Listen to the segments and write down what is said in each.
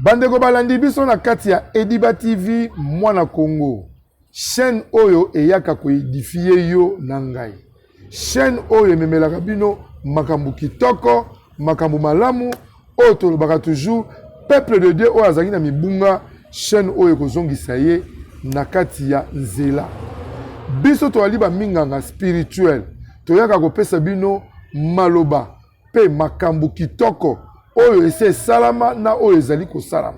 Bandeko balandi biso na kati ya Ediba TV Mwana Congo, chaîne oyo eyaka ko edifier yo na ngai. Chaîne oyo ememelaka bino makambo kitoko, makambo malamu oyo tolobaka toujours peuple de Dieu oyo azalaki na mibunga, chaîne oyo ekozongisa ye na kati ya nzela. Biso toyali ba minganga spirituel, toyaka kopesa bino maloba mpe makambo kitoko oyo esi esalama na oyo ezali kosalama.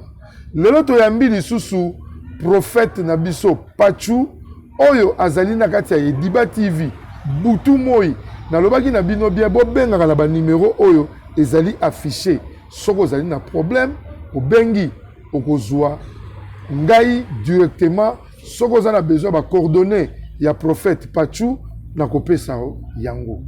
Lelo toyambi lisusu prophète na biso Patshu oyo azali na kati ya Ediba TV butu moi. Nalobaki na bino bien, bobengaka na ba numero oyo ezali affiche. Soki ozali na problème, obengi, okozwa ngai directement. Soki oza na besoin ba coordonnées ya prophète Patshu, nakopesa yango.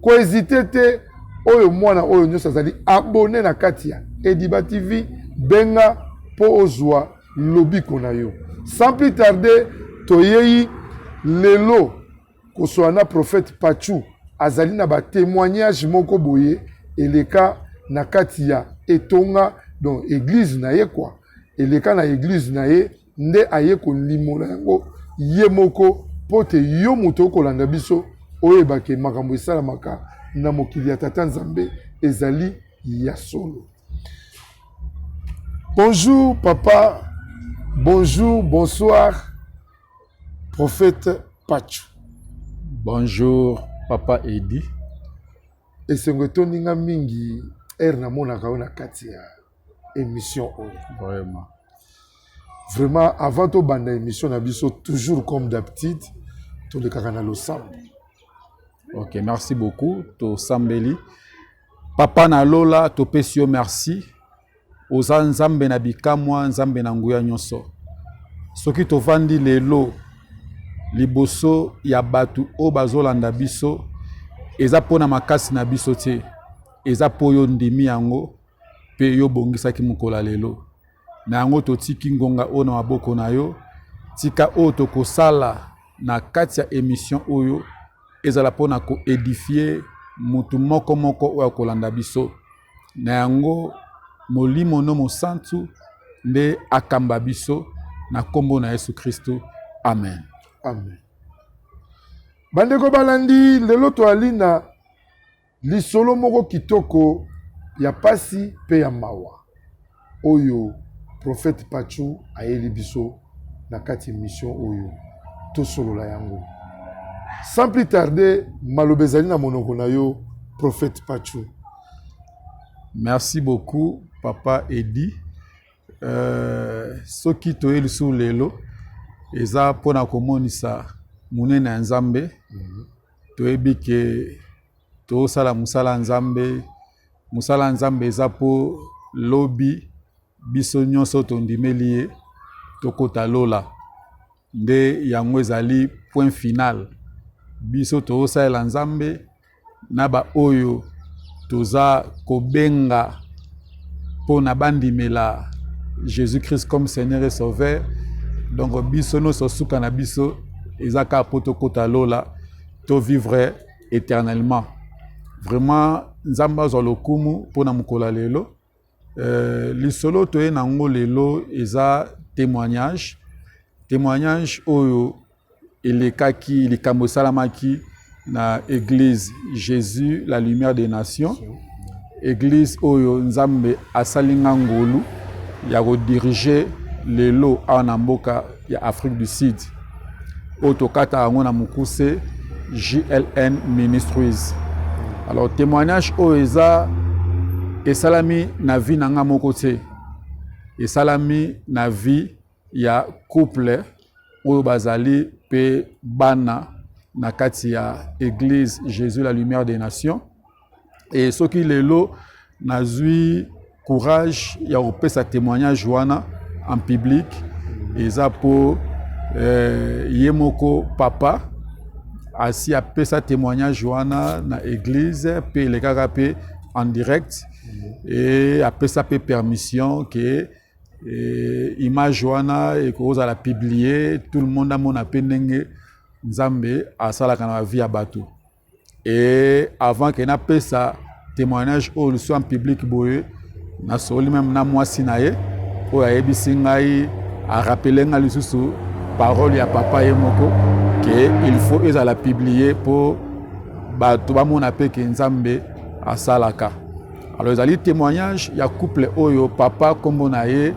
Ko hésiter te, oyo mwana oyo nyonso azali abonné na kati ya Ediba TV, benga mpo ozwa lobiko na yo. Sans plus tarder, toyei lelo kosola na prophète Patshu. Azali na ba témoignage moko boye eleka na kati ya etonga, donc église na ye quoi, eleka na église na ye nde aye kolimola yango ye moko mpo te yo moto okolanda biso oyeba ke makambo esalamaka na mokili ya Tata Nzambe ezali ya solo. Bonjour papa, bonjour, bonsoir prophète Patshu. Bonjour papa Eddy. Esengo etondi nga mingi heure namonaka yo na kati ya émission oyo. Vraiment. Vraiment, avant tobanda émission na biso, toujours comme d'habitude, tolekaka na losambo. Ok, merci beaucoup. Tosambeli. Papa na lola, topesi yo merci. Oza Nzambe na bikamwa, Nzambe na nguya nyonso. Soki tovandi lelo liboso ya bato oyo bazolanda biso, eza mpona makasi na biso te, eza mpo yo ndimi yango mpe yo bongisaki mokolo ya lelo. Na yango totiki ngonga oyo na maboko na yo. Tika oyo tokosala na kati ya emission oyo ezala mpona koedifie motu moko moko oyo akolanda biso. Na yango Molimo no Mosantu nde akamba biso na nkombo na Yesu Kristu. Amen. Amen. Bandeko balandi, lelo toali na lisolo moko kitoko ya pasi pe ya mawa oyo prophète Patshu ayeli biso na kati mission oyo tosolola yango. Sans plus tarder, maloba ezali na monoko na yo prophète Patshu. Merci beaucoup papa Eddy. Soki toye lisusu lelo eza mpona komonisa monene ya Nzambe. Toyebi ke tosala mosala ya Nzambe. Mosala ya Nzambe eza po lobi biso nyonso tondimeli ye tokota lola. Nde yango ezali point final. Biso tosalela Nzambe na ba oyo toza kobenga mpona bandimela Jésus-Christ comme Seigneur et Sauveur. Donc biso nyonso suka na biso eza kaka po tokota lola, to vivre éternellement. Vraiment Nzambe azwa lokumu mpona mokolo ya lelo. Lisolo toye nango lelo eza témoignage. Témoignage oyo elekaki, likambo esalamaki na église Jésus la lumière des nations, église oyo Nzambe asali nga ngolu ya kodiriger lelo awa na mboka ya Afrique du Sud, oyo tokata yango na mokuse JLN Ministries. Alors témoignage oyo eza esalami na vie na nga moko te, esalami na vie ya couple oyo bazali pe bana na kati ya église Jésus la lumière des nations. Et soki lelo nazwi courage ya kopesa témoignage wana en public, eza po ye moko papa asi apesa témoignage wana na église pe elekaka pe en direct, et apesa pe permission ke image wana ekozala publier, tout le monde amona pe ndenge Nzambe asalaka na vie ya bato. Et avant que napesa témoignage oyo liso en public boye, nasoli même na mwasi na ye. Oyo ayebisi ngai, arappeler ngai lisusu parole ya papa ye moko ke il faut ezala publier mpo bato bamona mpe ke Nzambe asalaka. Alors ezali témoignage ya couple oyo, papa nkombo na ye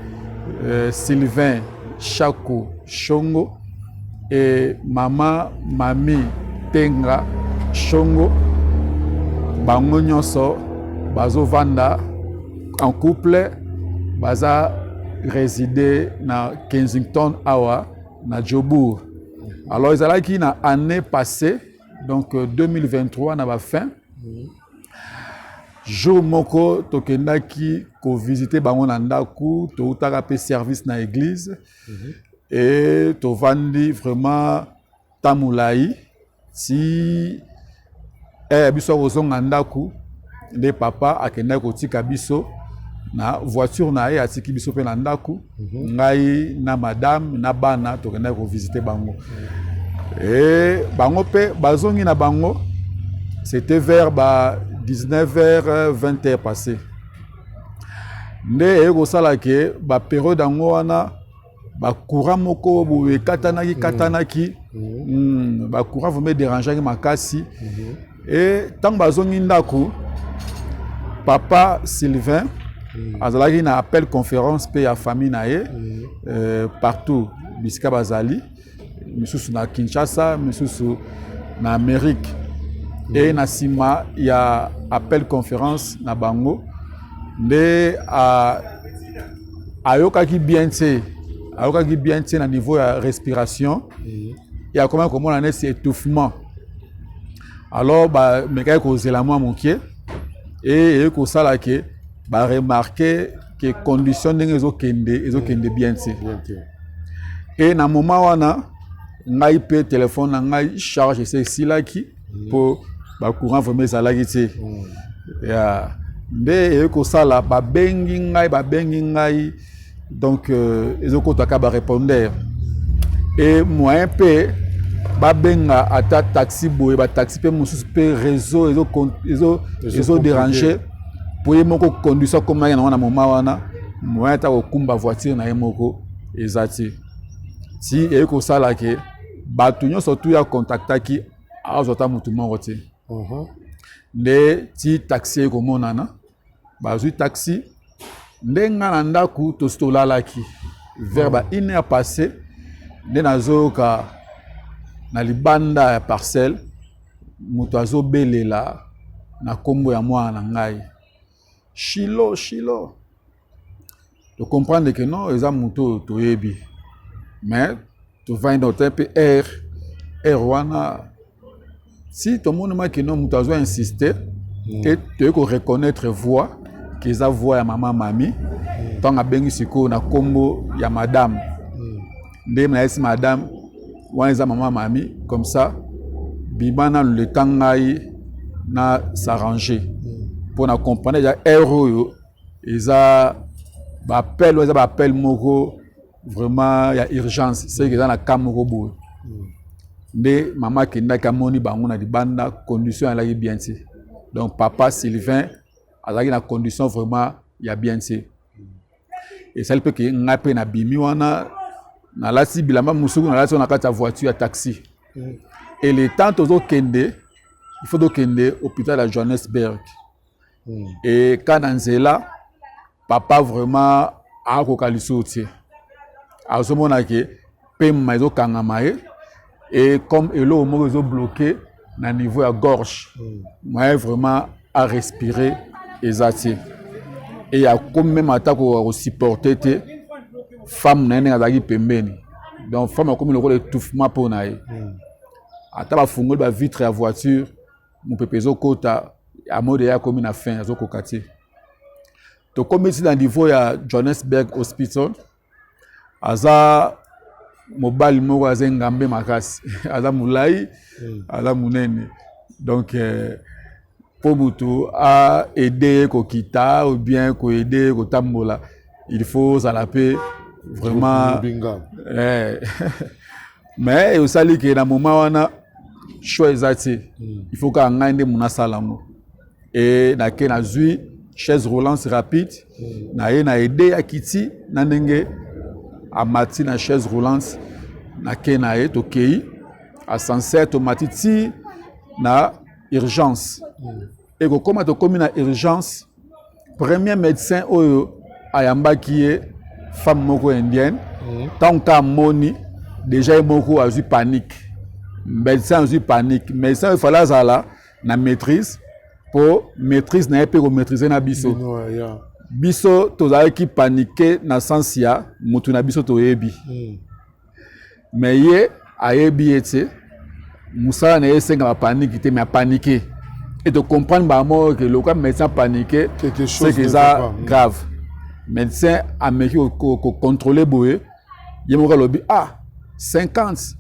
Sylvain Chako Shongo et mama Mami Tenga Shongo. Bango nyonso bazovanda en couple, baza résider na Kensington awa na Jobourg. Alors ezalaki na année passée, donc 2023 na bafin. Jour moko tokendaki kovisite bango na ndako, toutaka mpe service na église e tovandi vraiment ta molai ti biso akozonga ndako. Nde papa akendaki kotika biso na voiture na ye, atiki biso mpe na ndako, ngai na madame na bana. Tokendaki kovisite bango e bango mpe bazongi na bango. C'était vers ba 19h, 20h passé. Nde eye kosala ke bapériode yango wana, bacourant moko boye ekatanaki katanaki. Bacourant vraiment edérangeaki makasi. E ntango bazongi ndako, papa Sylvain azalaki na appel conférence mpe ya famille na ye partout bisika bazali, misusu na Kinshasa, misusu na Amérique. E na nsima ya appel conférence na bango nde ayokaki bien te, ayokaki bien te na niveau ya respiration. E akomaki komona neti étouffement. Alors bamekaki kozela mwa moke e eye kosala ke baremarquer ke condition ndenge ezokende, ezokende bien te. E na moment wana, ngai mpe telefone na ngai charge ese esilaki mpo bacourant vraiment ezalaki te. Ya nde eye kosala babengi ngai, babengi ngai, donc ezokotaka barépondeur e moyen mpe babenga ata taxi boye, bataxi mpe mosusu mpe réseau ezodéranger mpo ye moko condition akomaki nango na moment wana, moyen ata kokumba voiture na ye moko eza te. Ti eye kosala ke bato nyonso tu ya contactaki, azwa ata motu moko te. Nde ti taxi ekomonana, bazwi taxi. Nde nga na ndako tosi tolalaki vers ba une heure passé, nde nazoyoka na libanda ya parcelle moto azobelela na nkombo ya mwana na ngai, "Shilo, Shilo." Tocomprendre ke non, eza moto oyo toyebi, mais tovandi na hotel mpe heure wana si tomonimaki no moto azo insiste. E toyei koreconnaître voix ke eza voix ya mama Mami. Ntango abengi sikoyo na nkombo ya madame, nde nayesi madame wana eza mama Mami. Comme ça bima nanu le temps ngai na s'arranger mpo na comprendre eza heure oyo eza baappel oyo, eza baappel moko vraiment ya urgence, seke eza na ka moko boye. Nde mama akendaki, amoni bango na libanda, condition azalaki bien te. Donc papa Sylvain azalaki na condition vraiment ya bien te. Esali mpe ke ngai mpe nabimi wana, nalati bilamba mosuku, nalati wana na kati ya voiture ya taxi. Et le temps tozokende, il faut tokende hôpital ya Johannesburg. E ka na nzela, papa vraiment akoka lisusu te, azomona ke pema ezokangama ye e comme eloko moko ezobloquer na niveau ya gorge, moyen vraiment arespirer eza te. E akomi même ata kokoka kosupporter te femme na ye ndenge azalaki pembeni. Donc femme akomi lokola étouffement mpo na ye. Ata bafungoli bavitre ya voiture, mopepe ezokota, amode ye akomi na fin, azokoka te. Tokomi ti na niveau ya Johannesburg Hospital. Aza mobali moko aza engambe makasi, aza molai, aza monene. Donc mpo motu aide ye kokita ou bien koaider ye kotambola, il faut ozala mpe vraiment mais osali ke na moment wana choix eza te. Il faut kaka ngai nde mona asala yango. E nake nazwi Chaise roulante rapide na ye na aide akiti na ndenge amati na chaise roulante, nake na ye, tokei ascenseur, tomati ti na urgence. Ekokóma, tokómi na urgence, premier médecin oyo ayambaki ye, femme moko indienne. Ntango ka amoni déjà, ye moko azwi panique. Médecin azwi panique. Médecin oyo fallait azala na maîtrise, mpo maîtrise na ye mpe komaîtrise na biso. Biso tozalaki panique na sens ya motu na biso toyebi, mais ye ayebi ye te. Mosala na ye esenga bapanique te, mais apanique. Et tocomprendre bango ke lokola médecin panique, c'est que eza grave. Médecin ameki kocontrôle boye, ye moko alobi: "Ah, 50."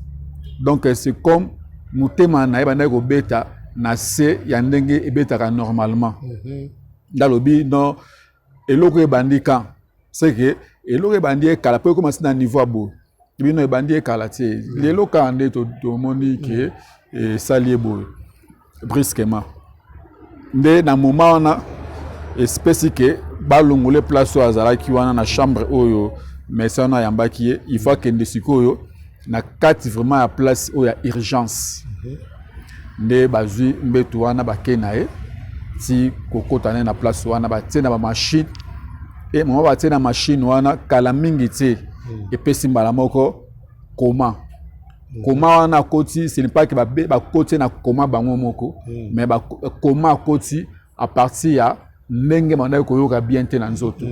Donc c'est comme motema na ye bandaki kobeta na se ya ndenge ebetaka normalement. Nde alobi: "Non, eloko ebandi quand?" C'est que eloko ebandi ekala mpo ekóma si na niveau ya boye. Bino ebandi ekala te, lelo kaka nde tomoni ke esali ye boye brusquement. Nde na moment wana espèce ke balongole place oyo azalaki wana na chambre oyo médecin wana ayambaki ye. Il faut akende sikoyo na kati vraiment ya place oyo ya urgence. Nde bazwi mbeto wana, bakei na ye ti kokota ne na place wana, batie na bamachine. E mama, batie na machine wana, kala mingi te epesi mbala moko coma. Coma wana akoti, ce n'est pas que bakoti na coma bango moko, mais coma akoti à partir ya ndenge bandaki koyoka bien te na nzoto.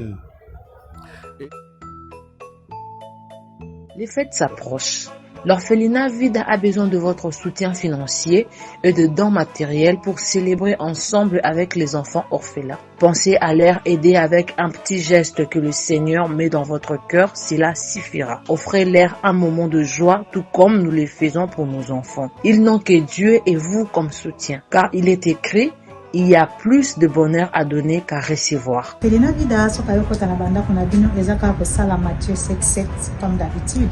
Les fêtes s'approchent. L'orphelinat Vida a besoin de votre soutien financier et de dons matériels pour célébrer ensemble avec les enfants orphelins. Pensez à leur aider avec un petit geste que le Seigneur met dans votre cœur, cela suffira. Offrez-leur un moment de joie, tout comme nous le faisons pour nos enfants. Ils n'ont que Dieu et vous comme soutien, car il est écrit: il y a plus de bonheur à donner qu'à recevoir. Orphelinat Vida, soki ayokota na bandako na bino, eza kaka kosala Matthieu 77 comme d'habitude.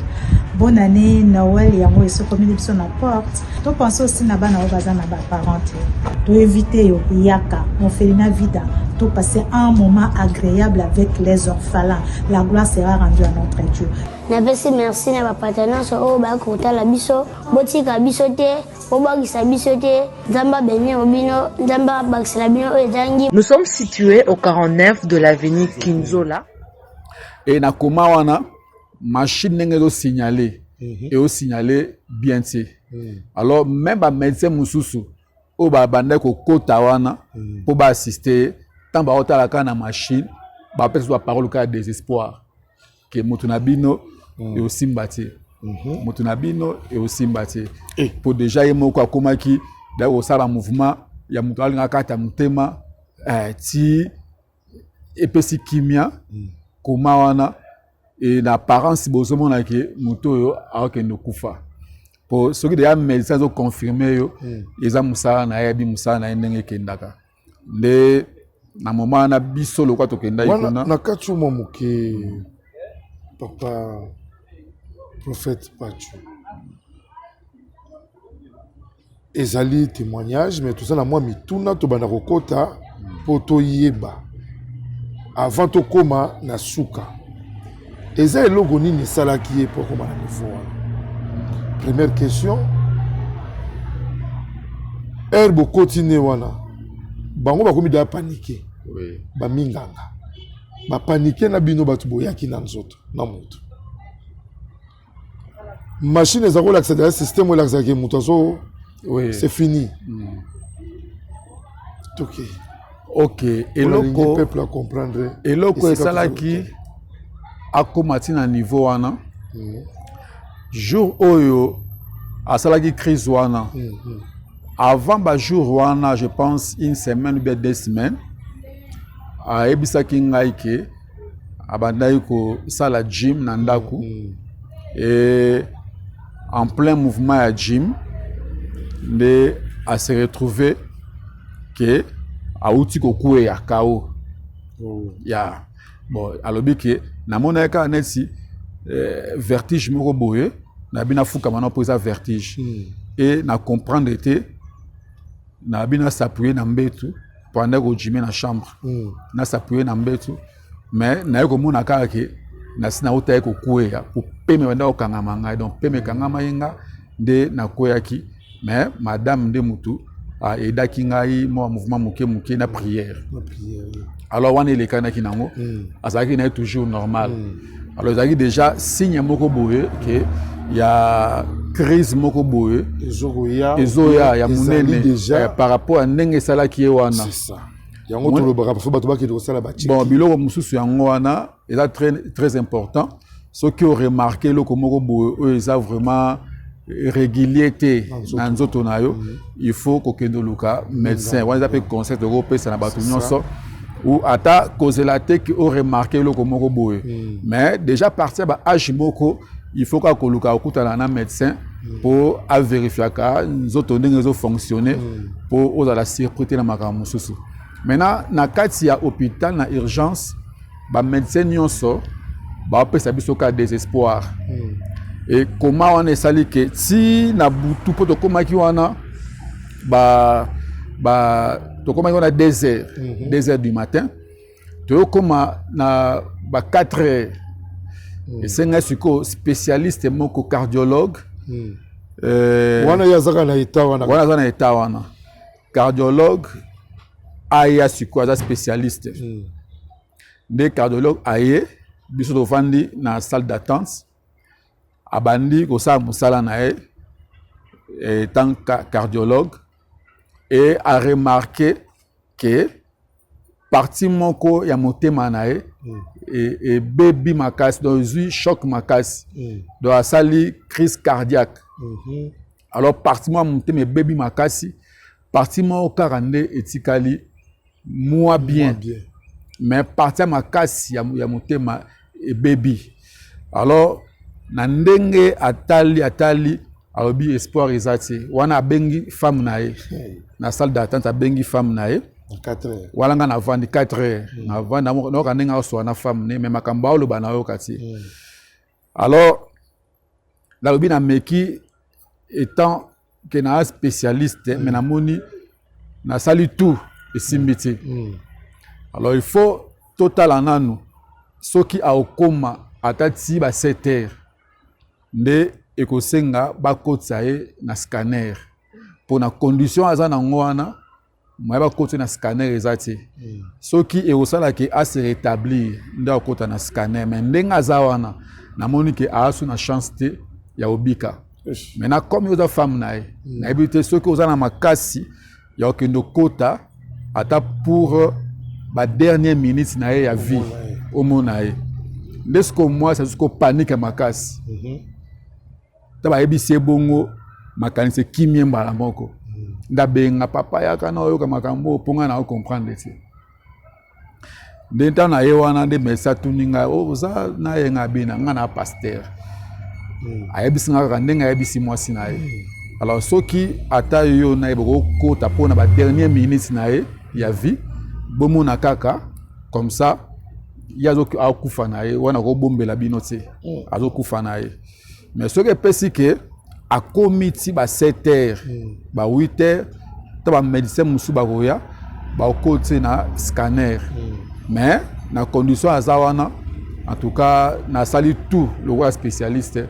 Bonne année, Noël yango esokomeli biso na porte. Topense aussi na bana oyo baza na baparent te. Toinvite yo, yaka orphelinat Vida, topasser un moment agréable avec les orphelins. La gloire sera rendue à notre Dieu. Napesi merci na bapata nyonso oyo bayaki kotala biso. Botika biso te, bobwakisa biso te. Nzambe abénir bino, Nzambe abakisela bino oyo ezangi. Nous sommes situés au 49 de l'avenue Kinzola. E na coma wana, machine ndenge ezosignale, eosignale bien te. Alors même bamédecin mosusu oyo babandaki kokota wana mpo baassiste ye, ntango baotala kaka na machine, bapesa baparole kaka ya désespoir ke moto na bino eosimba te, moto na bino eosimba te. Po déjà ye moko akomaki daki kosala mouvement ya moto alingaka kata motema, ti epesi kimia. Coma wana e na apparence bozomona ke moto oyo akokende kokufa, po soki deja médecin azoconfirme yo, eza mosala na ye, ayebi mosala na ye ndenge ekendaka. Nde na moment wana, biso lokwa tokendaki wana kuna. Na kati mwa moke, papa prophète Pachu, ezali témoignage, mais toza na mwa mituna tobanda kokota mpo toyeba avant tokóma na suka. Eza eloko nini esalaki ye mpo akóma na niveau wana? Première question: heure bokoti ne wana, bango bakomi deya panique? Baminganga bapanike na bino bato boyaki na nzoto na moto, machine eza kolakisa deja, système oyo elakisaka moto azo c'est fini. Toke. Ok. Eloko Eloko peuple a comprendre. Eloko Esika esalaki akóma ti na niveau wana, jour oyo asalaki crise wana, avant bajour wana, je pense une semaine ou bien 2 semaines, ayebisaki ngai ke abandaki kosala gym na ndako et en plein mouvement ya gym nde ase retrouve ke awuti kokweya kao. Ya bon, alobi ke namonaki kaka neti vertige moko boye nayebi, nafukama na mpo eza vertige e na comprendre te, nayebi nas'appuyer na mbetu mpo Po andaki kojime na chambre. Na s'appuyer na mbetu, mais naye komona kaka ke nasi nautaki kokweya, po peme banda kokangama ngai. Donc peme ekangamaki nga, nde nakweyaki. Mais madame nde mutu aedaki ngai mwa mouvement moke moke na prière. Alors wana elekanaki nango, azalaki na ye toujours normal. Alors ezalaki déjà signe moko boye ke ya crise moko boye ezoya ya monene par rapport ya ndenge esalaki ye wana. Yango tolobaka, fo bato bakende kosala. Bon, biloko mosusu yango wana eza très, très important. Soki oremarquer eloko moko boye oyo eza vraiment régulier te na nzoto na yo, il faut kokende oluka médecin. Wana eza mpe conseil tokopesa na bato nyonso, ou ata kozela te ke oremarquer eloko moko boye, mais déjà partir ya baâge moko, il faut kaka koluka kokutana na médecin mpo avérifiaka nzoto ndenge ezofonctionne, mpo ozala surpris te na makambo mosusu. Maintenant, na kati ya hôpital, na urgence, bamédecin nyonso baopesa biso kaka désespoir. E koma wana esali ke ti na butu, mpo tokomaki wana ba tokomaki wana 2 heures, 2 heures du matin. Toyokóma na ba 4 heures, esengai sikoyo spécialiste moko, cardiologue. Wana ye azaka na état wana? Wana aza na état wana, cardiologue aya sikoyo, aza spécialiste. Nde cardiologue aye, biso tovandi na salle d'attente. Abandi kosala mosala na ye étant cardiologue et a remarqué que partie moko ya motema na ye ebebi makasi, donc ezwi choc makasi, donc asali crise cardiaque. Alors partie moko ya motema ebebi makasi, partie moko kaka nde etikali mwa bien, bien. Mais partie ya makasi ya motema ebebi. Alors na ndenge atali atali, alobi espoir eza te. Wana abengi femme na ye na salle d'attente, abengi femme na ye. 4 heures. Wana nga navandi 4 heures, navandi, nayoka ndenge aoswala na femme ne, mais makambo aoloba nayoka te. Alors nalobi nameki étant ke naa spécialiste, mais namoni nasali tout, esimbi te. Alors il faut totala nanu soki akokóma ata ti ba 7 heures, nde ekosenga bakotisa ye na scanner, mpo na condition aza nango wana, moya bakotisa ye na scanner eza te. Soki ekosala ke ase rétablir, nde akota na scanner. Mais ndenge aza wana, namoni ke aasu na chance te ya kobika. Maintenant, comme oza femme na ye, nayebi te soki oza na makasi ya kokende okota ata pour badernière minute na ye ya vie, omona ye. Nde sikoyo mwasi azoki kopaniquer makasi. Ta bayebisi ye bongo, makanisi ekimi ye mbala moko. Nde abenga papa, yaka na oyoka makambo oyo, mpo ngai na ocomprendre te. Nde ntango na ye wana, nde mesi atuni ngai: "Oh, oza na ye?" Ngai abina ngai na pasteur. Ayebisi ngai kaka ndenge ayebisi mwasi na ye. Alors soki ata yo na ye bokokota mpona badernière minute na ye ya vie, bomona kaka comme ça ye akokufa na ye wana, akobombela bino te, azokufa na ye. Mais soki epesi ke akomi ti ba 7 heures, ba 8 heures, to bamédecin mosusu bakoya, bakoti na scanner. Mais na condition aza wana, en tout cas nasali tout lokola spécialiste,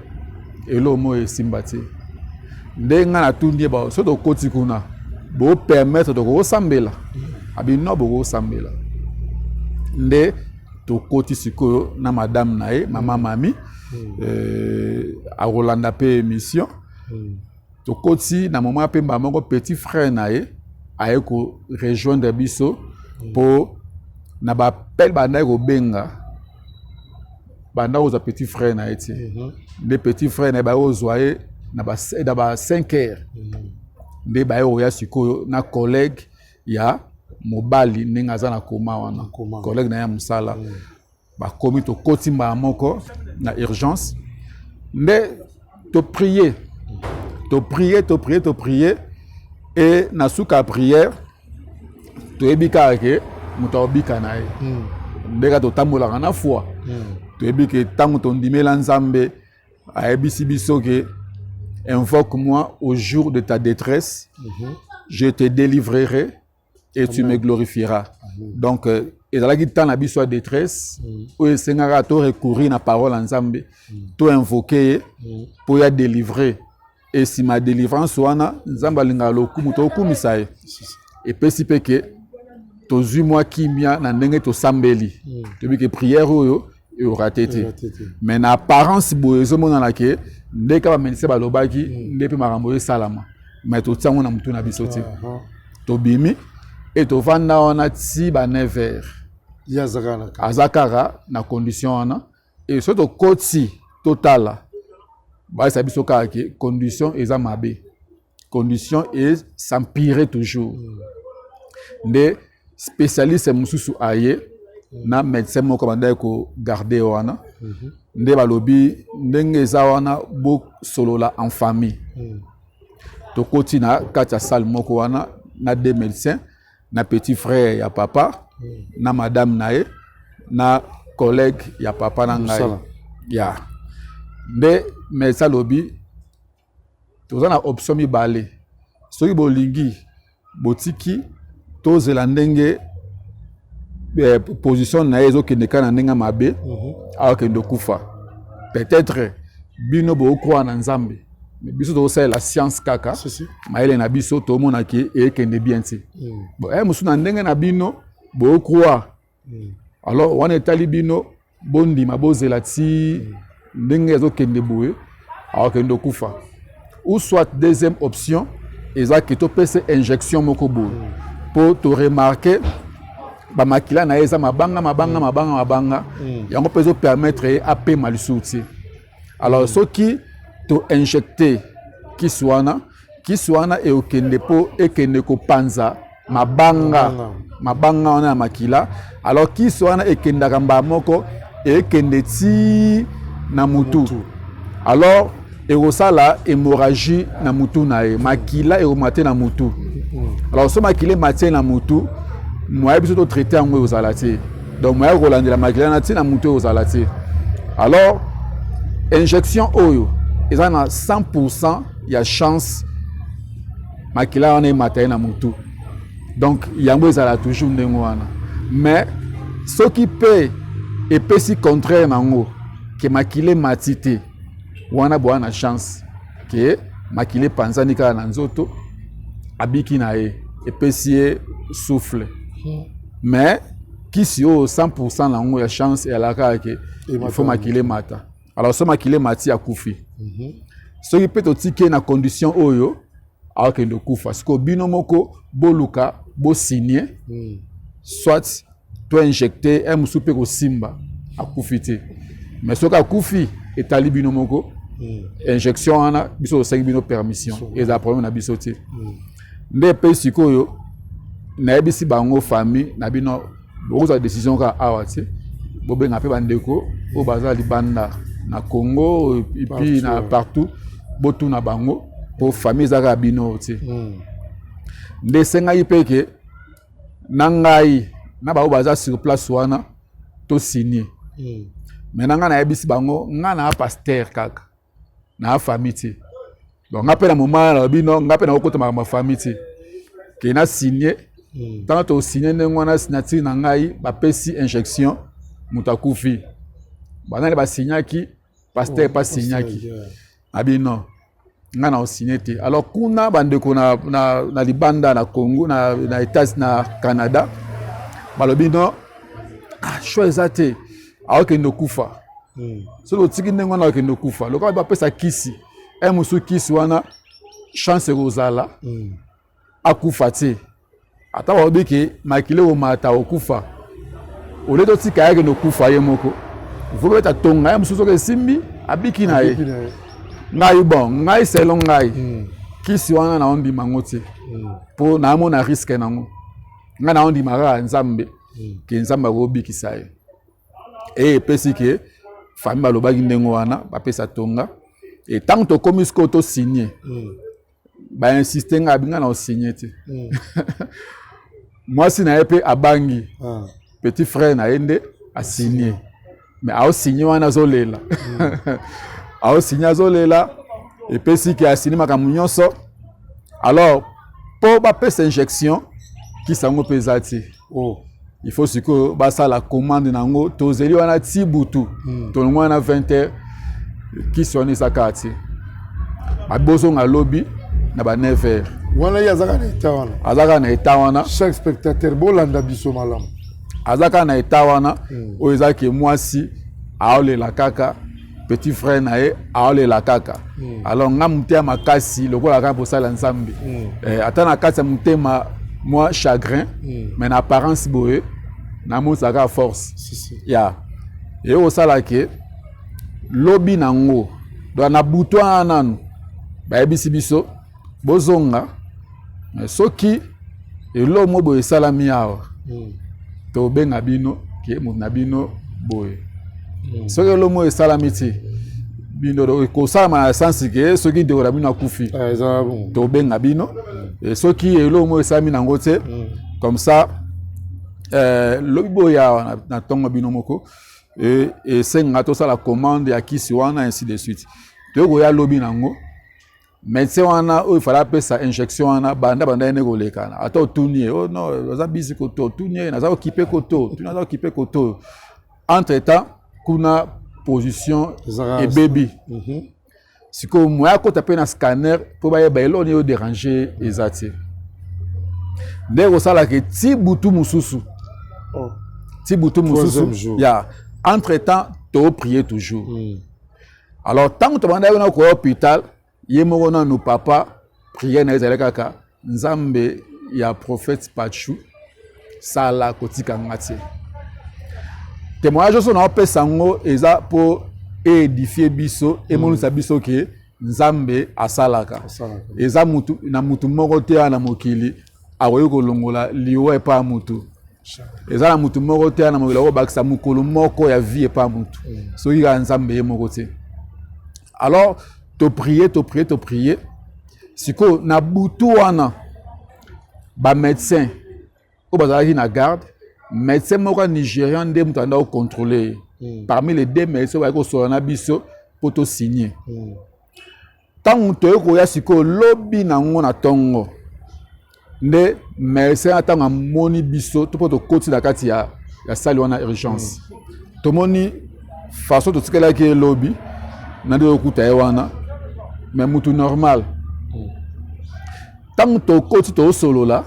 eloko moko esimba te. Nde ngai natundi ye: "Soki tokoti kuna, bopermettre tokokosambela?" Abi no, bokosambela. Nde tokoti sikoyo na madame na ye, mama Mami, akolanda mpe émission. Tokoti na moment mpe mbala moko petit frère na ye aye korejoindre biso, mpo na baappel bandaki kobenga, banda kozwa petit frère na ye te. Nde petit frère na ye baye kozwa ye na ba 5 heures. Nde baye koya sikoyo na collègue ya mobali, ndenge aza na koma wana, collègue na ye ya mosala. Bakomi, tokoti mbala moko na urgence. Nde toprier, toprier, toprier, toprier, e na suka ya prière, toyebi kaka ke moto akobika na ye. Nde kaka totambolaka na foi. Toyebi ke ntango tondimela Nzambe, ayebisi biso ke: "Invoque moi au jour de ta détresse, je te délivrerai." Et tu me glorifieras. Donc euh, ezalaki temps na biso ya détresse oyo esengaka to recourir na parole ya Nzambe, to invoquer ye mpo ya délivrer. E nsima ya délivrance wana, Nzambe alingaka lokumu, tokumisa ye. Epesi mpe ke tozwi mwa kimia na ndenge tosambeli, toyebi ke prière oyo erater te. Mais na apparence boye ezomonana ke nde kaka bamédecin balobaki, nde mpe makambo oyo esalama, mais totia yango na motu na biso te. Tobimi e tovanda wana ti ba 9 heures. Ye aza kaka na kati. Aza kaka na condition wana. E soki tokoti totala, bayesa biso kaka ke condition eza mabe, condition es'empire toujours. Nde spécialiste mosusu aye na médecin moko bandaki kogarder wana. Nde balobi ndenge eza wana, bosolola en famille. Tokoti na kati ya salle moko wana na deux médecins, na petit frère ya papa, na madame na ye, na collègue ya papa na ngai. Mosala. Ya nde médecin alobi toza na option mibale: soki bolingi, botiki tozela ndenge position na ye ezokende kaka na ndenge mabe, akokende okufa. Peut-être bino bokroire na Nzambe, mais biso tozosalela science kaka. Si, si. Mayele na biso tomonaki ekende bien te. Bon, mosusu na ndenge na bino bokroire, alors wana etali bino, bondima, bozela ti ndenge ezokende boye, akokende okufa. Ou soit deuxième option eza ke topesa injection moko boye, mpo toremarquer bamakila na ye eza mabanga mabanga mabanga mabanga, yango mpe ezopermettre ye apema lisusu te. Alors soki toinjecter kisi wana, kisi wana ekokende mpo ekende kopanza mabanga mabanga wana ya makila. Alors kisi wana ekendaka mbala moko, ekende ti na mutu, alors ekosala hémorragie na mutu na ye, makila ekoma te na mutu. Alors so makila ematie na mutu, moyen biso totraiter yango ekozala te. Donc moyen kolandela makila na ti na mutu ekozala te. Alors injection oyo eza na 100 ya chance makila wana emata ye na mutu. Donc yango ezala toujours ndenge wana. Mais soki mpe epesi contraire nango, ke makila emati te, wana boya na chance ke makila epanzani kaka na nzoto, abiki na ye, epesi ye souffle. Mais kisi oyo 100 nango ya chance eyalaka kaka ke il faut makila emata. Alors so makila emati, akufi. Soki mpe totiki ye na condition oyo, akokende okufa. Sikoyo bino moko boluka bosigner, soit toinjecter un mosusu mpe kosimba, akufi te. Mais soki akufi, etali bino moko. Injection wana biso tosengi bino permission, ezala problème na biso te. Nde mpe sikoyo nayebisi bango: famille na bino bokozwa décision kaka awa te, bobenga mpe bandeko oyo baza libanda na Congo et puis na partout, botuna bango, mpo famille eza kaka bino te. Nde esengaki mpe ke na ngai na bango baza sur place wana tosigner. Mais na ngai nayebisi bango, ngai na pasteur kaka, na famille te. Donc nga mpe na moment nalobi non, nga mpe nakokota makambo ya famille te, ke na signe. Ntango tosigne ndenge wana, signature na ngai, bapesi injection, moto akufi. Banani basignaki? Pasteur mpe asignaki. Abi non, ngai na osigne te. Alors kuna bandeko na libanda na Congo, na États, na Canada, balobi non, ah, choix eza te, aokende okufa. Soki otiki ndenge wana, akende okufa. Lokola bapesa kisi e mosusu, kisi wana chance ekozala akufa te. Ata balobi ke makili ekomata, okufa, ole totika ye akende okufa ye moko, vobeta tonga ye mosusu, soki esimbi, abiki na ye. Ngai bon, ngai selon ngai, kisi wana naondima yango te, mpo naamona risque nango. Ngai naondima kaka Nzambe, ke Nzambe akobikisa ye. E epesi ke famille balobaki ndenge wana, bapesa tonga. E ntango tokómi sikoyo tosigne, bainsiste, ngai abi ngai na osigne te. Mwasi na ye mpe abangi. Petit frère na ye nde asigne, mais aosigne wana azolela, aosigne azolela. Epesi ke asigne makambo nyonso. Alors mpo bapesa injection, Kisi yango mpe eza te. Oh. Il faut sikoyo basala commande na yango, tozeli wana ti butu. Tolongwa wana 20 heures, kisi wana eza kaka te. Babozonga lobi na ba 9 heures. Wana ye aza kaka na état wana? Aza kaka na état wana. Chaque spectateur, bolanda biso malamu. Aza kaka na état wana. Oyo eza ke mwasi aolela kaka, petit frère na ye aolela kaka. Alors nga motema makasi lokola kaka kosala Nzambe. Ata na kati ya motema mwa chagrin, mais na apparence boye namonisaka kaka force. Si, si. Ya eye kosala ke lobi nango, donc na butu wana nanu bayebisi biso bozonga, mais soki eloko moko boye esalami awa, tobenga bino ke moto na bino boye. Soki eloko moko esalami ti bino, ekosalama na sens ke soki ndeko na bino akufi, Ah, eza bon. tobenga bino. Soki eloko moko esalami nango te, comme ça lobi boye awa na ntongo bino moko esenga tosala commande ya kisi wana, ainsi de suite. Toyei koya lobi nango, médecin wana oyo fala apesa injection wana, banda banda ye nde kolekana, ata otuni ye: "Oh non, aza busy koto." Otuni ye: "Naza occupé koto." Otuni: "Naza occupé koto." Entre temps kuna position ebebi. Sikoyo moya akota mpe na scanner mpo bayeba eloko nini oyo dérange eza te. Nde kosalaka ti butu mosusu. Oh. Ti butu mosusu ya entre temps toprier toujours. Alors ntango tobandaki na koya hôpital, ye moko nanu papa, prière na ye ezali kaka: "Nzambe ya prophète Pachu, sala, kotika nga te." Témoignage nyonso naopesa yango eza mpo eédifier biso, emonisa biso ke Nzambe asalaka. Eza mutu na mutu moko te awa na mokili akoki kolongola liwa epai ya mutu. Eza na mutu moko te na mokili akobakisa mokolo moko ya vie epai ya mutu, soki kaka Nzambe ye moko te. Alors toprier, toprier, toprier. Sikoyo na butu wana, bamédecin oyo bazalaki na garde, médecin moko ya Nigérian nde moto anda kocontrôler ye. Parmi les deux médecins oyo bayaki kosola na biso mpo tosigne, ntango toyei koya sikoyo lobi nango na ntongo, nde médecin ntango amoni biso to mpo tokoti na kati ya salle wana urgence, tomoni façon totikelaki ye lobi na nde tokuta ye wana, mais mutu normal. Ntango tokoti, tosolola,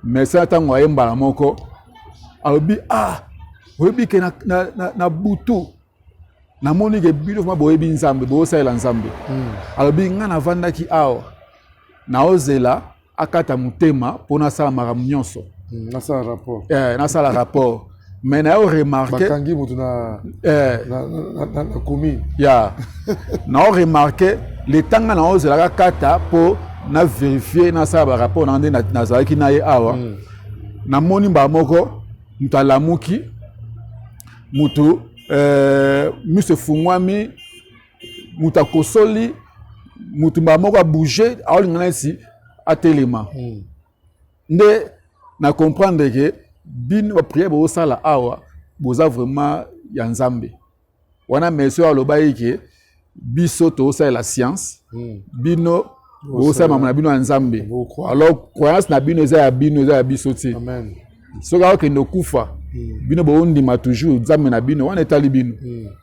médecin ntango aye mbala moko alobi: "Ah, oyebi ke na butu namoni ke bino vraiment boyebi Nzambe, bozosalela Nzambe." Alobi: "Ngai navandaki awa, naozela akata motema mpo nasala makambo nyonso." Nasala rapport. Nasala rapport, mais nayo remarquer bakangi moto na, na commune. Ya nao remarquer le ntango naozelaka kata mpo na vérifier, nasala barapport na nde nazalaki na ye awa, namoni mbala moko moto alamuki, moto miso efungwami, moto akosoli, moto mbala moko abouge, aolinga neti atelema. Nde na comprendre ke bino baprière bozosala awa boza vraiment ya Nzambe wana. Mais oyo alobaki ke biso tozosalela science, bino bozosala makambo na bino ya Nzambe. Alors croyance na bino eza ya bino, eza ya biso te. Soki akokende okufa, bino boondima toujours Nzambe na bino wana, etali bino.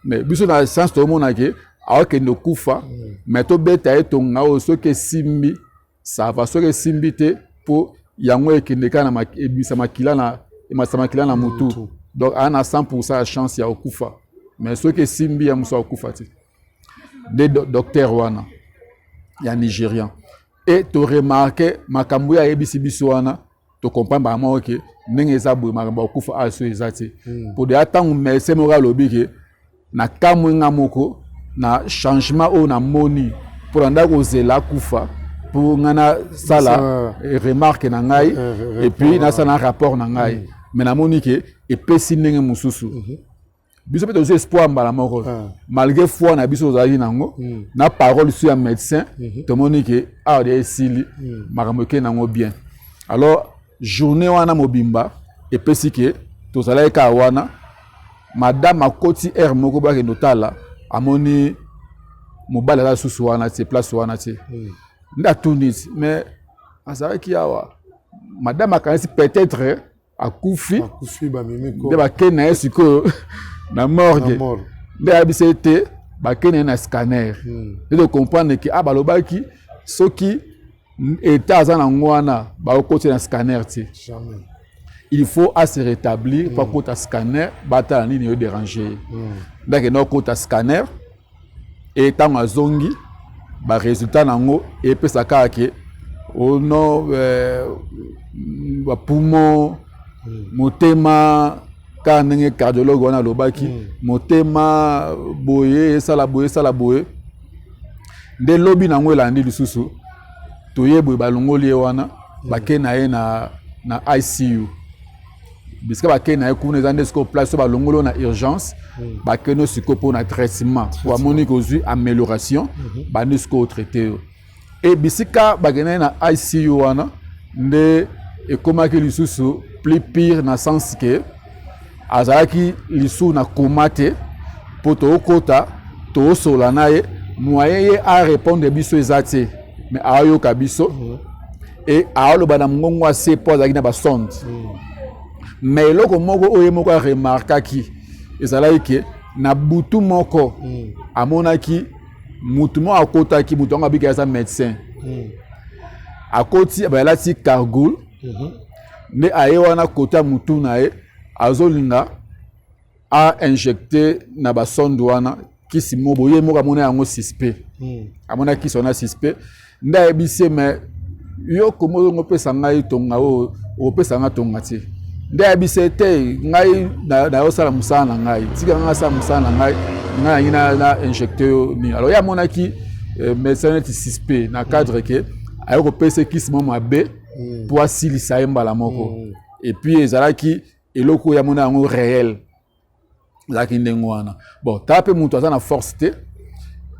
Mais biso na science tozomona ke akokende okufa, mais tobeta ye tonga oyo, soki esimbi, ça va, soki esimbi te, mpo yango ekende kaka na ebimisa makila na emasa makila na motu, donc aa na 100 ya chance ya kokufa. Mais soki esimbi, ya mosu akokufa te. Nde docteur wana ya Nigérian e toremarquer makambo oyo ayebisi biso wana, tocomprendre bango moko ke ndenge eza boye, makambo ya kokufa awa so eza te. Po deya ntango médecin moko alobi ke nakamwe nga moko na changement oyo namoni, mpo na ndako kozela akufa mpo ngai nasala remarque na ngai et puis nasala na rapport na ngai, mais namoni ke epesi ndenge mosusu. Biso mpe tozwi espoir mbala moko, malgré foi na biso tozalaki nango na parole su ya médecin. Tomoni ke awa de esili, makambo ekei nango bien. Alors journée wana mobimba epesi ke tozalaki kaka wana. Madame akoti heure moko, bakende otala, amoni mobali aza lisusu wana te, place wana te. Nde atuni ti: "Mais azalaki awa?" Madame akanisi peut-être akufi, nde bakei na ye sikoyo na morgue, nde ayebisa ye te bakei na ye na scanner. Nde tocomprendre ke ah, balobaki soki état aza nango wana, bakokoti na scanner te, il faut a se rétablir mpo akota scanner, batala nini oyo dérange ye. Nde akende okota scanner e ntango azongi, baresultat nango epesa kaka ke ono bapoumon, motema, kaka ndenge cardiologue wana alobaki, motema boye esala boye, esala boye. Nde lobi nango elandi lisusu, toye boye, balongoli ye wana, bake na ye na ICU. Bisika bakei na ye kuna, eza nde sikoyo place oyo balongoli oyo na urgence, bakende sikoyo mpona traitement, po amoni kozwi amélioration, bandi sikoyo traite yo. E bisika bakende na ICU wana, nde ekomaki lisusu plus pire, na sens ke azalaki lisusu na koma te, mpo tookota, toosola na ye, moyen ye arépondre biso eza te, mais aoyoka biso e aoloba na mongongo ase, mpo azalaki na basonde. Mais eloko moko oyo ye moko aremarkaki ezalaki ke na butu moko amonaki mutu moko akotaki. Mutu yango abiki aza médecin. Akoti, bayalati cagoule, nde aye wana kota mutu na ye, azolinga ainjecte na basonde wana kisi moko boye. Moko amona yango suspect, amona kisi wana suspect, nde ayebisi ye: "Mais yo komo ozongo opesa ngai tonga oyo, okopesa ngai tonga te?" Nde ayebisi ye te: "Ngai nayosala mosala na ngai, tika ngai asala mosala na ngai, ngai nangi na injecte yo nini." Alors ye amonaki médecin neti suspect, na cadre ke aye kopesa kisi moko mabe mpo asilisa ye mbala moko. Et puis ezalaki eloko oyo amona yango réel, ezalaki ndenge wana. Bon, tala mpe moto aza na force te,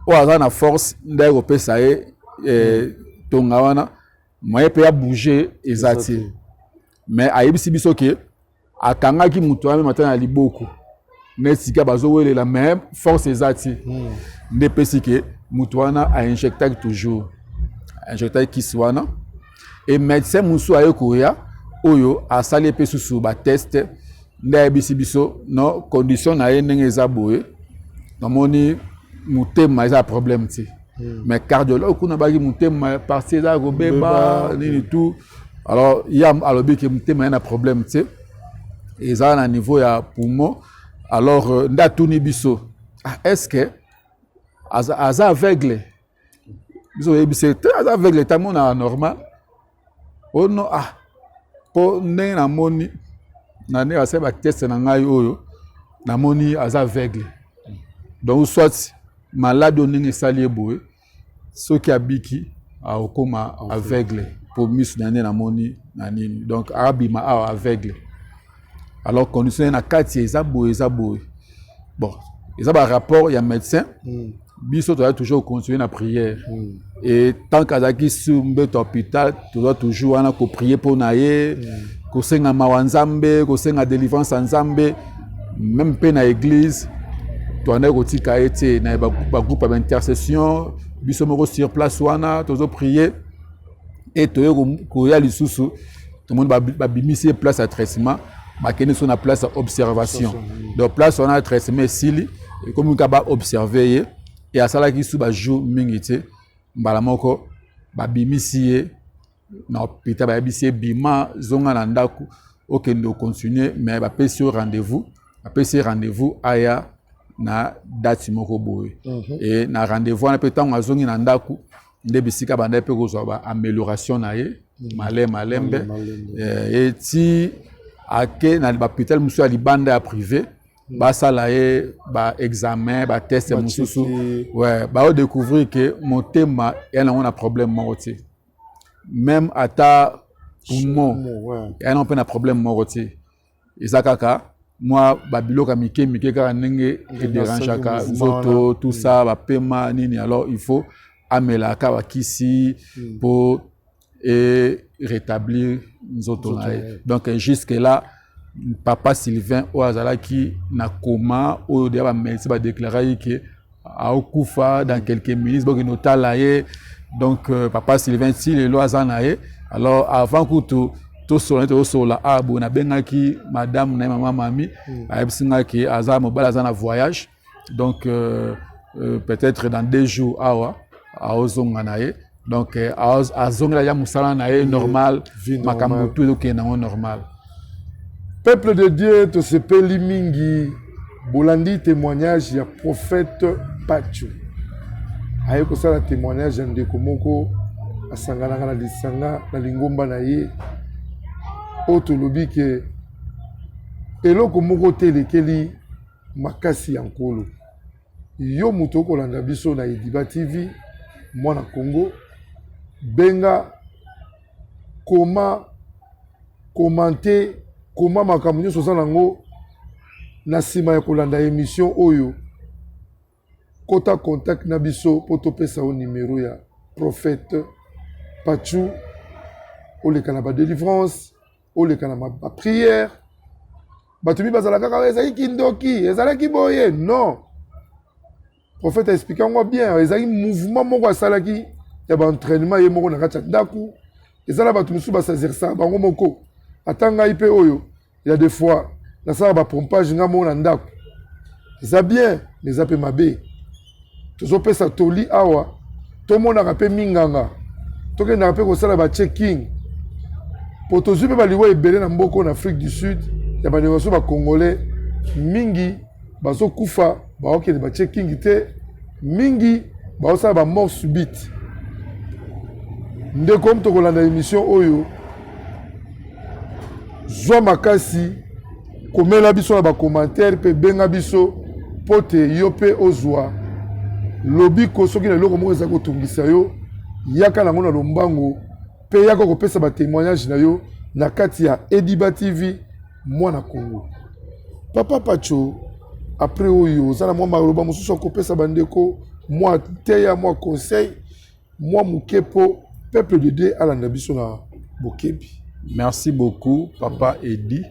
oyo aza na force nde aye kopesa ye tonga wana, moyen mpe ya bouger eza te. Mais ayebisi biso ke akangaki moto wana meme ata na liboko, neti sika bazowelela, mais force eza te. Nde epesi ke moto wana ainjectaki toujours, ainjectaki kisi wana. E médecin mosusu aye koya oyo asali mpe susu batest, nde ayebisi biso: "No, condition na ye ndenge eza boye, namoni motema eza problème te." Mais cardiologue kuna baki motema partie eza kobeba nini tout. Alors ye alobi ke motema ye na problème te, eza na niveau ya poumon. Alors nde atuni biso: "Ah, est ce que aza aveugle?" Biso oyebisi te aza aveugle te, amonaka normal. O no, ah, mpo ndenge namoni na ndenge asali batest na ngai oyo, namoni aza aveugle. Donc soit malade oyo ndenge esali ye boye, soki abiki akokóma aveugle, mpo miso na nde namoni na nini, donc abima awa aveugle. Alors condition ye na kati eza boye, eza boye. Bon, eza barapport ya médecin. Biso tozali toujours continuer na prière. Et tant qu'azalaki sur mbeto hôpital, toza toujours wana koprier mpo na ye, kosenga mawa Nzambe, kosenga délivrance ya Nzambe. Même mpe na église, toandaki kotika ye te na bagroupe ya baintercession. Biso moko sur place wana tozoprier. E toye koya lisusu, tomoni babimisi ye place ya traitement, bakende so na place ya observation. Donc place wana ya traitement esili, ekomi kaka baobserve ye. E asalaki su bajour mingi te, mbala moko babimisi ye na hôpital, bayebisi ye: "Bima, zonga na ndako, okende ocontinue." Mais bapesi yo rendez-vous, bapesi ye rendez-vous aya na date moko boye. E na rendez-vous wana mpe, ntango azongi na ndako, nde bisika bandaki mpe kozwa baamélioration na ye malembe malembe, eti ake na bahôpital mosusu ya libanda ya privé, basala ye baexamen, batest mosusu. Ouais, baodécouvrir ke motema ya nango na problème moko te, même ata poumon ya nango mpe na problème moko te, eza kaka mwa babiloko ya mike mike kaka ndenge edérangeaka nzoto, tout ça, bapema nini. Alors il faut amelaka bakisi mpo e rétablir nzoto na ye. Donc jusque là, papa Sylvain oyo azalaki na coma, oyo deya bamédecin badéclaraki ke aokufa dans quelques minutes, bokende otala ye. Donc papa Sylvain ti lelo aza na ye. Alors avant kutu Tosolola nde tozosolola awa boye, nabengaki madame na ye, mama Mami. Ayebisi ngai ke aza mobali aza na voyage, donc peut-être dans 2 jours awa aozonga na ye. Donc azongela ya mosala na ye normal. Makambo tu ezokende nango normal. Peuple de Dieu, tosepeli mingi. Bolandi témoignage ya prophète Pacho. Aye kosala témoignage ya ndeko moko asanganaka na lisanga na lingomba na ye. Oyo tolobi ke eloko moko te elekeli makasi ya Nkolo. Yo moto okolanda biso na Ediba TV Mwana Congo, benga, koma, commente, koma makambo nyonso oza nango na nsima ya kolanda émission oyo. Kota contact na biso mpo topesa yo numero ya prophète Pachu. Oleka na badélivrance, oleka na baprière. Bato mi bazala kaka ezalaki kindoki, ezalaki boye. Non, prophète aexpliquer yango bien. Ezalaki mouvement moko asalaki ya baentraînement ye moko na kati ya ndako. Eza na bato mosusu basazirsaka bango moko. Ata ngai mpe oyo, ya des fois nasalaka bapompage nga moko na ndako. Eza bien, mais eza mpe mabe. Tozopesa toli awa, tomonaka mpe minganga, tokendaka mpe kosala bachecking, po tozwi mpe baliwa ebele na mboka na Afrique du Sud ya bandeko mosusu bacongolais mingi bazokufa, baokende bachecking te, mingi baosala bamort subite. Ndeko moto kolanda émission oyo, zwa makasi, komela biso na bacommentaire mpe benga biso mpo te yo mpe ozwa lobiko. Soki na eloko moko eza kotungisa yo, yaka nango na lombango mpe yaka kopesa batémoignage na yo na kati ya Ediba TV Mwana Congo. Papa Pacho, après oyo oza na mwa maloba mosusu akopesa bandeko, mwa teya, mwa conseil, mwa moke, mpo peuple de Dieu alanda biso na bokebi. Merci beaucoup, papa Edi.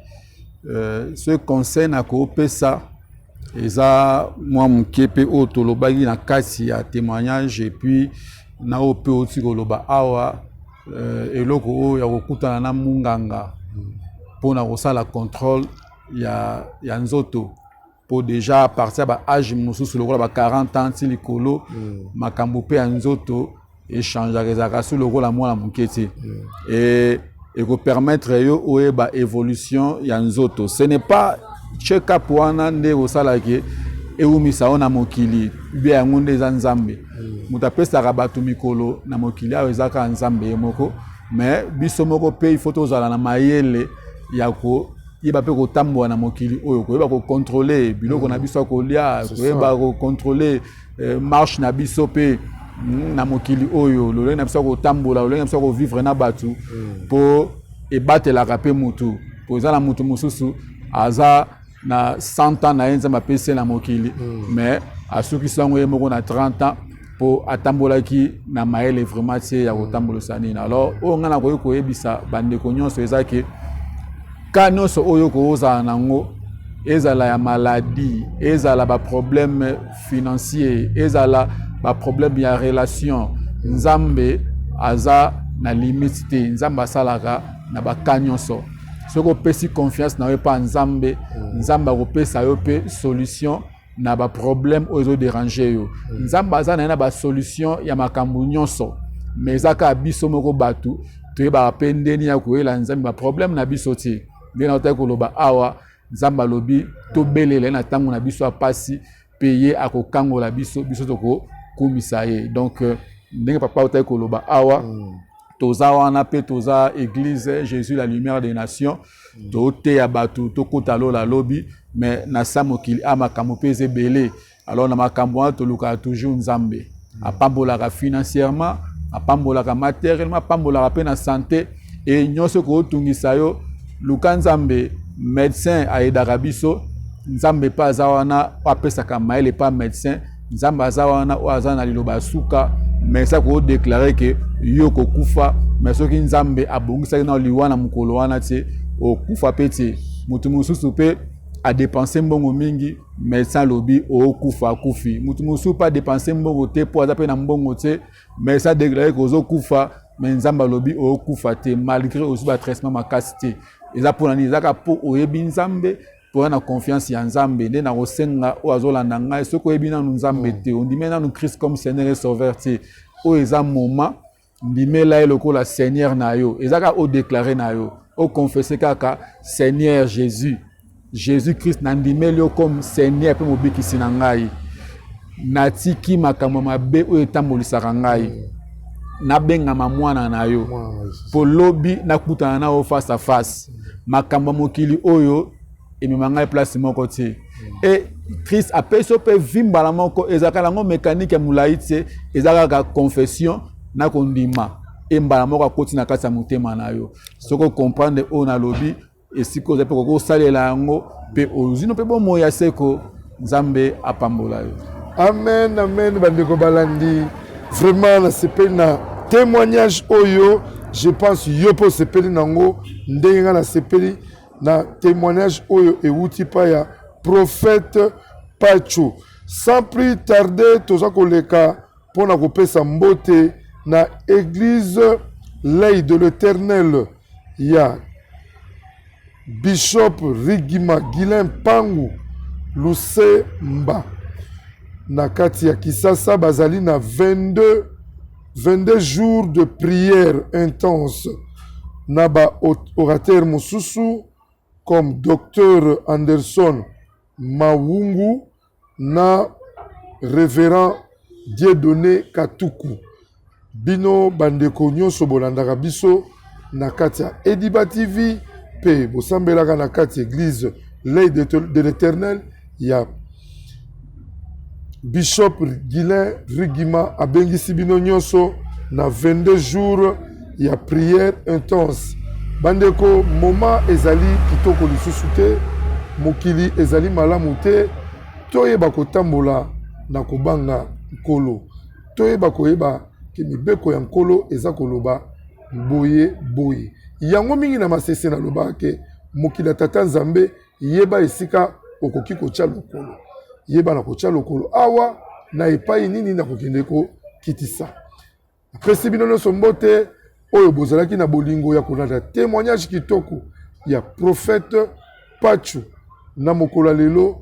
Ce conseil nakopesa eza mwa moke mpe oyo tolobaki na kati ya témoignage et puis na oyo mpe oti koloba awa, eloko oyo ya kokutana na munganga mpona kosala contrôle ya nzoto, mpo déjà à partir ya baage mosusu lokola ba 40 ans ti likolo, makambo mpe ya nzoto echangeaka, ezalaka su lokola mwana moke te. E ekopermettre yo oyeba évolution ya nzoto. Ce n'est pas check-up wana nde ekosalaki ewumisa yo na mokili bia. Yango nde eza Nzambe moto apesaka bato mikolo na mokili awa, eza kaka Nzambe ye moko. Mais biso moko mpe il faut tozala na mayele ya koyeba mpe kotambola na mokili oyo, koyeba kocontrôler biloko na biso ya kolia, koyeba kocontrôler marche na biso mpe na mokili oyo, lolenge na biso ya kotambola, lolenge na biso ya kovivre na bato, mpo ebatelaka mpe mutu. Po eza na mutu mosusu aza na 100 ans na ye, Nzambe apesi ye na mokili, mais asukisi yango ye moko na 30 ans, mpo atambolaki na mayele vraiment tie ya kotambolisa nini. Alors oyo ngai nakoki koyebisa bandeko nyonso eza ke ka nyonso oyo kozala nango, ezala ya maladie, ezala baproblème financier, ezala baproblème ya relation, Nzambe aza na limite te. Nzambe asalaka na baka nyonso. Soki opesi confiance na yo epa Nzambe, Nzambe akopesa yo mpe solution na baproblème oyo ezodéranger yo. Nzambe aza na ye na basolution ya makambo nyonso, mais eza kaka biso moko bato toyebaka mpe ndeni ya koyela Nzambe baproblème na biso te. Ndenge naotaki koloba awa, Nzambe alobi tobelela ye na ntango na biso ya pasi, mpe ye akokangola biso, biso tokokumisa ye. Donc ndenge papa otaki koloba awa, toza wana mpe toza église Jésus la Lumière des Nations. Toteya bato tokota lola lobi, mais na sa mokili a makambo mpe eza ebele. Alors na makambo wana tolukaka toujours Nzambe. Apambolaka financièrement, apambolaka matériellement, apambolaka mpe na santé. E nyonso kootungisa yo, luka Nzambe. Médecin ayedaka biso, Nzambe mpe aza wana oyo apesaka mayele epa médecin. Nzambe aza wana oyo aza na liloba ya suka. Mais eza kodéclarer ke yo kokufa, mais soki Nzambe abongisaki na liwa na mokolo wana te, okufa mpe te. Moto mosusu mpe adépenser mbongo mingi, médecin alobi okufa, akufi. Moto mosusu mpe adépenser mbongo te, mpo aza mpe na mbongo te, mais esa déclarer ke ozokufa. Mais Nzambe alobi okokufa te malgré ozwi ba traitement makasi te. Eza pona nini? Eza kaka po oyebi Nzambe, po oza na confiance ya Nzambe. Nde nakosenga oyo azolanda ngai, soki oyebi nanu Nzambe te, ondimeli nanu Christ comme Seigneur et Sauveur te, oyo eza moment ndimela ye lokola Seigneur na yo. Eza kaka o déclarer na yo, o confesser kaka Seigneur Jésus, Jésus Christ, nandimeli yo comme Seigneur mpe mobikisi na ngai. Natiki makambo mabe oyo etambolisaka ngai, nabengama mwana na yo, mpo lobi nakutana na yo face à face. Makambo ya mokili oyo emema ngai place moko te. E Christ apesi yo mpe vie mbala moko, ezalaka nango mécanique ya molai te, eza kaka confession na kondima, e mbala moko akoti na kati ya motema na yo. Soki okomprendre oyo nalobi, esika oza mpe okoki kosalela yango mpe ozwi no mpe bomoi ya seko. Nzambe apambola yo. Amen, amen. Bandeko balandi, vraiment nasepeli na témoignage oyo. Je pense yo mpe osepeli nango ndenge ngai nasepeli na témoignage oyo ewuti pa ya prophète Pacho. Sans plus tarder, toza koleka mpona kopesa mbote na église L'Œil de l'Éternel ya Bishop Rigima Guilain Pangu Lusemba na kati ya Kisasa. Bazali na 22 jours de prière intense na ba orateur mosusu comme Dr Anderson Mawungu na Révérend Dieudonné Katuku. Bino bandeko nyonso bolandaka biso na kati ya Ediba TV mpe bosambelaka na kati ya église L'Œil de l'Éternel ya Bishop Guilain Rigima, abengisi bino nyonso na 22 jours ya prière intense. Bandeko, moma ezali kitoko lisusu te, mokili ezali malamu te. Toyeba kotambola na kobanga Nkolo, toyeba koyeba ke mibeko ya Nkolo eza koloba boye boye. Yango mingi na masese nalobaka ke mokili ya Tata Nzambe, yeba esika okoki kotia lokolo, yeba na kotia lokolo awa na epai nini na kokende kokitisa. Napesi bino nyonso mbote oyo bozalaki na bolingo ya kolanda témoignage kitoko ya prophète Pacho na mokolo ya lelo.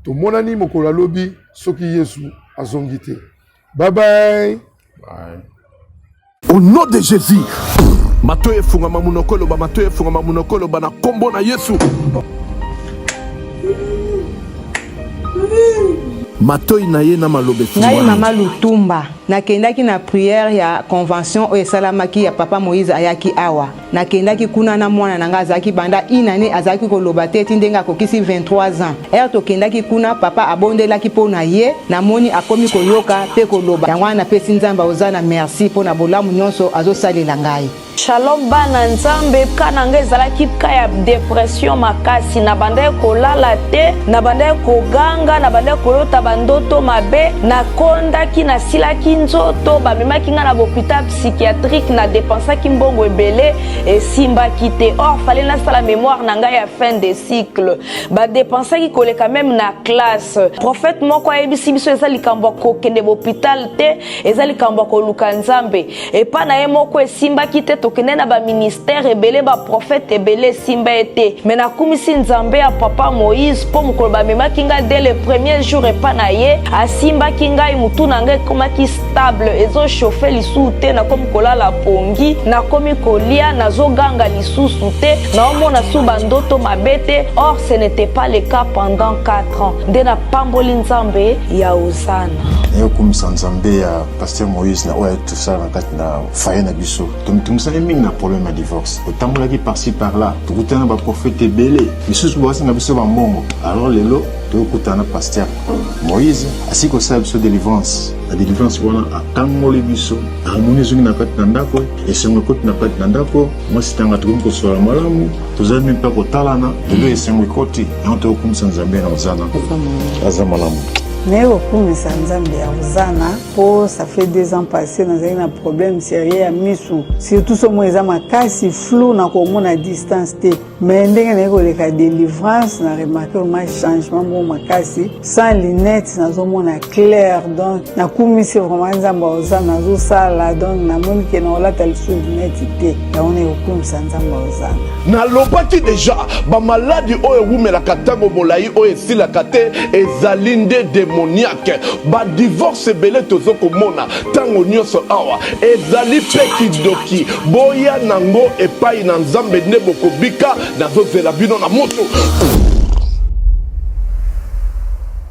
Tomonani mokolo ya lobi soki Yesu azongi te. Bye bye. Bye. Au nom de Jésus. Matoyi efungama, monoko eloba, matoyi efungama, monoko eloba na kombo na Yesu. Matoyi na ye na maloba Ngai efungwami. Mama Lutumba, nakendaki na prière ya convention oyo esalamaki ya papa Moïse ayaki awa. Nakendaki kuna na mwana na ngai, azalaki banda une année azalaki koloba te ti ndenge akokisi 23 ans. Heure tokendaki kuna, papa abondelaki mpo na ye, namoni akomi koyoka pe koloba. Yango wana napesi Nzambe Hosanna merci mpo na bolamu nionso azosalela ngai. Shalom bana nzambe, cas na nga ezalaki cas ya depression makasi, na bandaki kolala te, na bandaki koganga, na bandaki kolota ba ndoto mabe, na kondaki, na silaki nzoto, ba memaki nga na bopital psychiatrique, na depensaki mbongo ebele, esimbaki te. Or fallait nasala memoire na ngai ya fin de cycle, ba depensaki koleka meme na classe. Prophète moko ayebisi biso eza likambo ya kokende bopital te, eza likambo ya koluka Nzambe. Epa na ye moko esimbaki te, tokende na ba ministère ebele, ba prophète ebele, esimba ye te. Mais nakumisi Nzambe ya papa Moïse mpo mokolo bamemaki ngai dès le premier jour epa na ye, asimbaki ngai, mutu na ngai ekomaki stable, ezo chauffe lisusu te, nakomi kolala pongi, nakomi kolia, nazoganga lisusu te, naomona su bandoto mabe te. Or ce n'était pas le cas pendant 4 ans. Nde napamboli Nzambe ya Hosanna. Nayokumisa Nzambe ya Pasteur Moïse na oyo ayaki tosala na kati na foyer na biso. Tomitungisaki mingi na problème ya divorce. Totambolaki par-ci par-là, tokutana na baprofete ebele, misusu basenga biso bambongo. Alors lelo tokutana na Pasteur Moïse, asili kosala biso délivrance. Na délivrance wana akangoli biso, harmonie ezongi na kati na ndako, esengo ekoti na kati na ndako, mwasi tanga tokomi kosolola malamu, tozali mpe mpe kotalana. Lelo esengo ekoti, yango tokokumisa Nzambe na Hosanna. Aza malamu. Naye kokumisa Nzambe ya Hosanna po ça fait deux ans passé nazali na problème sérieux ya misu, surtout somo eza makasi flou na komona distance te, mais ndenge naye koleka délivrance na remarque vraiment changement moko makasi, sans lunette nazomona clair. Donc nakumisi vraiment Nzambe ya Hosanna azosala. Donc namoni ke nakolata lisusu lunette te, yango naye kokumisa Nzambe ya Hosanna. Nalobaki deja, bamaladi oyo ewumelaka ntango molai, oyo esilaka te, ezali nde démoniaque. Badivorce ebele tozo komona ntango nyonso awa ezali mpe kindoki. Boya nango epai na Nzambe nde bokobika. Nazozela bino na moto.